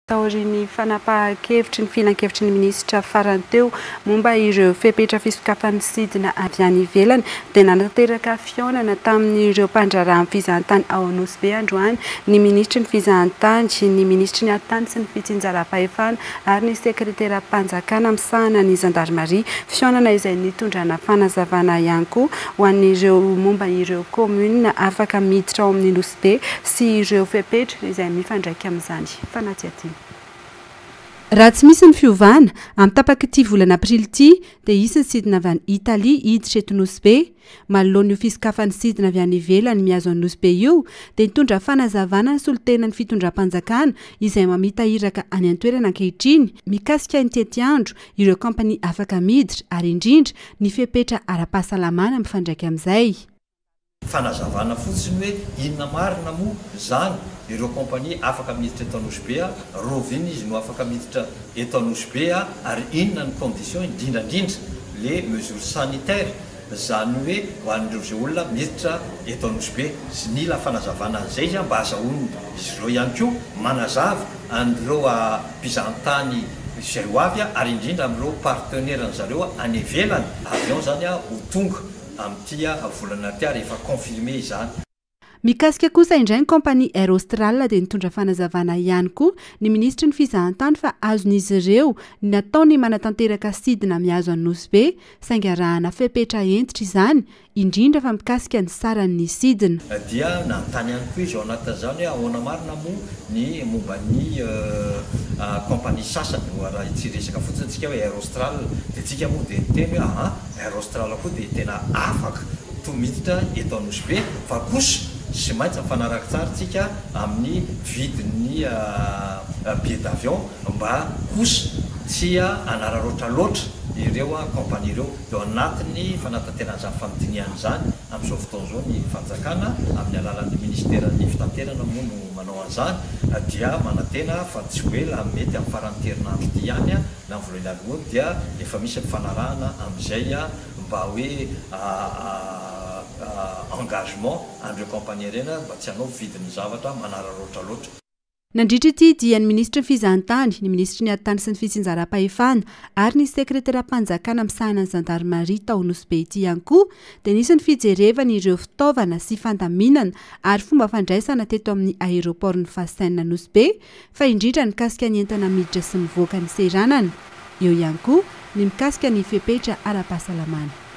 Taorian'ny fanapahan-kevitry ny filankevitry ny minisitra farany teo momba ireo fepetra fisokafan'ny sidina avy any ivelany dia nanatanteraka fihaonana tamin'ireo mpandraharaha amin'ny fizahantany ao Nosy Be androany ny minisitry ny fizahantany, ny minisitry ny atitany sy ny fitsinjaram-pahefana ary ny sekreteram-panjakana misahana ny zandarimaria. Fihaonana izay nitondrana fanazavana ihany koa ho an'ireo momba ireo kaominina afaka miditra ao amin'ny Nosy Be sy ireo fepetra izay mifandraika amin'izany fanadihadiana. Raha tsy misy ny fiovana, amin'ny tapak'ity volana aprily ity dia hisy ny sidina avy any Italia hiditra eto Nosy Be. Manoloana io fisokafan'ny sidina avy any ivelany mihazo an'i Nosy Be io dia nitondra fanazavana ny solontenan'ny fitondram-panjakana izay mamita iraka any an-toerana ankehitriny mikasika ny tetiandro, ireo kaompania afaka miditra ary indrindra ny fepetra ara-pahasalamana mifandraika amin'izay. Fanazavana fotsiny hoe inona marina moa zany ireo compagnie afaka miditra eto Nosy Be a, raoviana izy no afaka miditra eto Nosy Be a, ary inona ny condition indrindra indrindra le mesure sanitaire zany hoe ho an'ireo ze olona miditra eto Nosy Be, sy nila fanazavana an'izay izy a mba azahoan'izy ireo ihany koa manazava an'ireo mpizahantany izay ho avy a, ary indrindra amin'ireo partenaire an'zareo any ivelany, avion zany a ho tonga. Amin'ity volana ity ary efa confirmé izany. Mikasika kosa indray ny kaompania Air Austral dia nitondra fanazavana ihany koa ny minisitry ny fizahantany fa azon'izy ireo natao ny manatanteraka sidina mihazo an'i Nosy Be saingy arahana fepetra hentitra izany indrindra fa mikasika ny saran'ny sidina. Dia nanontany ihany koa izy ao anatin'izany hoe ahoana marina moa ny momba ny kaompania sasany, raha tsy hiresaka fotsiny tsika hoe Air Austral dia tsika moa dia niteny hoe aa Air Austral koa dia tena afaka to miditra eto Nosy Be fa kosa sy maintsy mifanaraka tsara tsika amin'ny vidin'ny billet d'avion mba kosa tsy hanararaotra loatra ireo compagnie ireo. Dia ao anatin'ny fanatanterahana izany fanodinihana izany amin'izao fotoana izao ny fanjakana amin'ny alalan'ny minisiteran'ny fitaterana moa no manao an'izany dia manantena fa tsy ho ela mety amin'ny faran'ity herinandro ity ihany na ny voalohany aloha dia efa misy ny fanarahana amin'izay mba hoe engagement an'ireo compagnie ireny mba tsy hanao vidin'ny zavatra manararaotra loatra. Nandritra ity dia ny minisitry ny fizahantany, ny minisitry ny ady tany sy ny fitsinjaram-pahefana ary ny sekreteram-panjakana misahana ny zandarimaria tao Nosy Be ity ihany koa dia nisy ny fijerevana ireo fitaovana sy fandaminana ary fomba fandraisana teto amin'ny aéroport-n'ny Fascène Nosy Be fa indrindra mikasika ny entana miditra sy mivoaka ny seranana. Eo ihany koa ny mikasika ny fepetra ara-pahasalamana.